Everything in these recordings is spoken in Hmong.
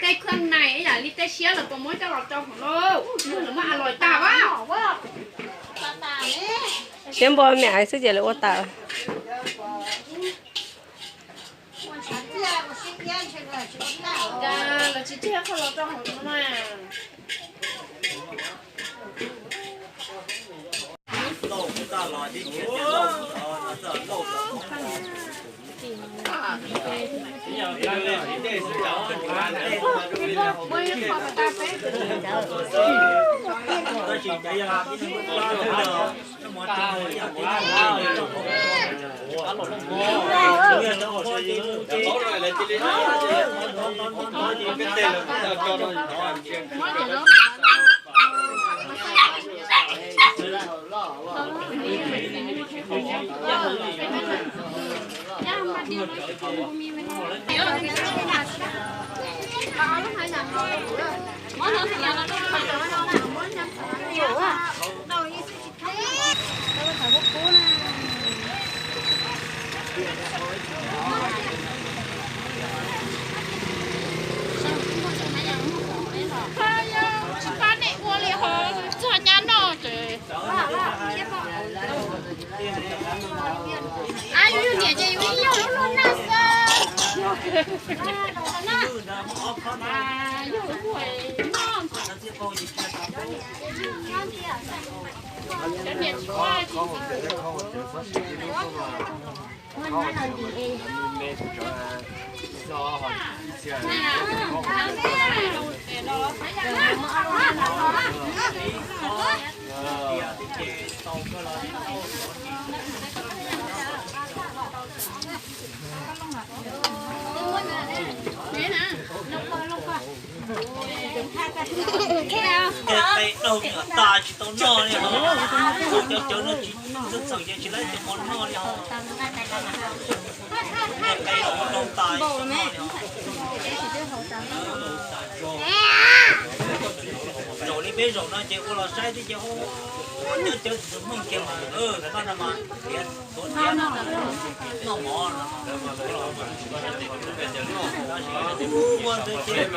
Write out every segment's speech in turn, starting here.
Tej khuab nais ib yam li tej siab lawv puas muab coj los rau hauv lauj? Lawv muab a lais tas a. Siab npo me aiv xwb ces lawv ua tas. Lawv tsis tseg qhov los rau hauv no na. Tsis pab nej ua li ho txog nyab noj ces. A, yus yog niam ces yus ib nyuag lub lub noj xwb. Yog lub noj. Cov niam tsis pab. Tej daug tas tsis tau noj li os. Cov cawv no tsis txheej txheem ces tsis laib cov mov noj li os. Tej daug tas tsis tau noj li os. Zaum li peb zaum no ces ua los saib thiab ces ua cov cawv txwv meej kiag mas, koj no mas tiav tuav tiav noj mov no. Ua ntawd ces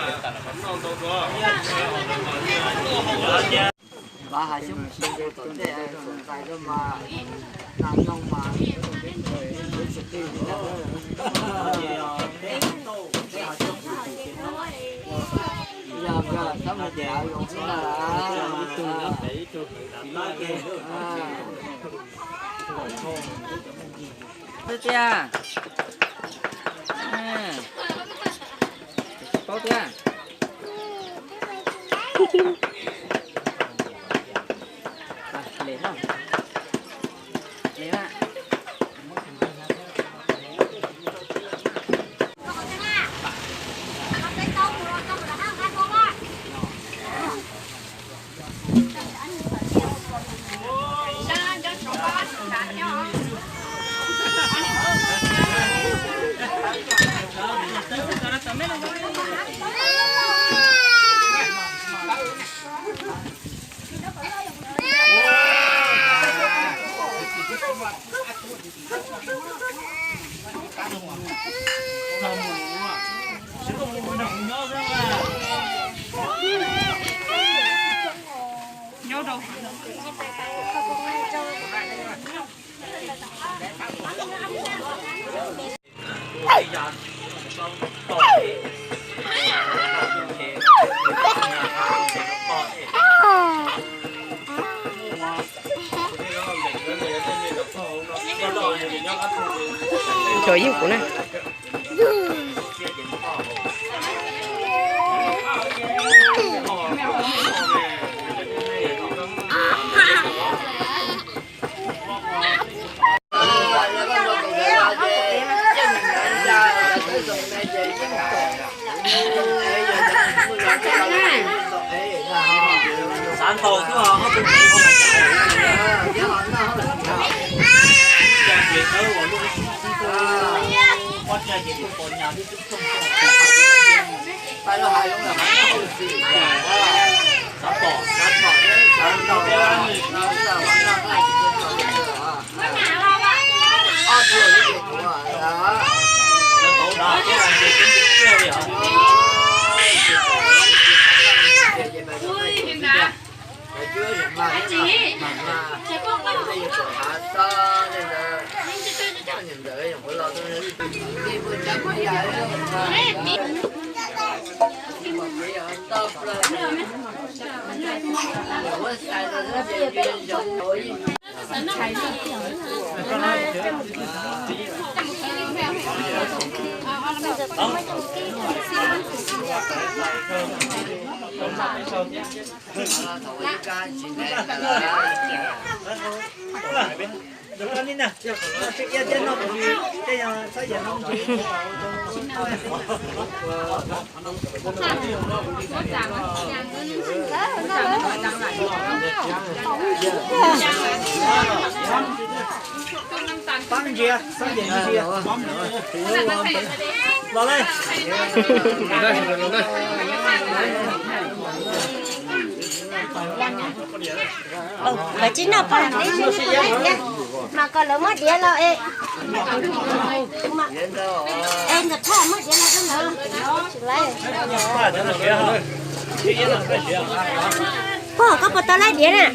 Vav hais xyoob tsis rau tom ntej, ntxais rau mas, nas noog mas, tsis qwj li na. Yog nkawd tab mus ncav zoo xwb na. Tiag tiag. Tsis paub tiag. Cov yug kuv na. Xav ntaus xwb os, ob tug pem ua cas, cas ces tawb uas lub xib tuaj, pob tsaig ces tuaj pos nyas lub xib tooj tuaj. Xav pom, xav pom, xav ntaus. Ob tug lub ces kuv, lawv tauv dav thiab ces tib tiag li os. Lawv tsis noj pom, mas kom lawv muab diav los es, es ntawm phaj muab diav los rau lawv. Pog, koj puas tau laib diav na?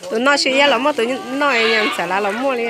Tus noj siab los muaj, tus noj nyas ntxham lav los muaj li.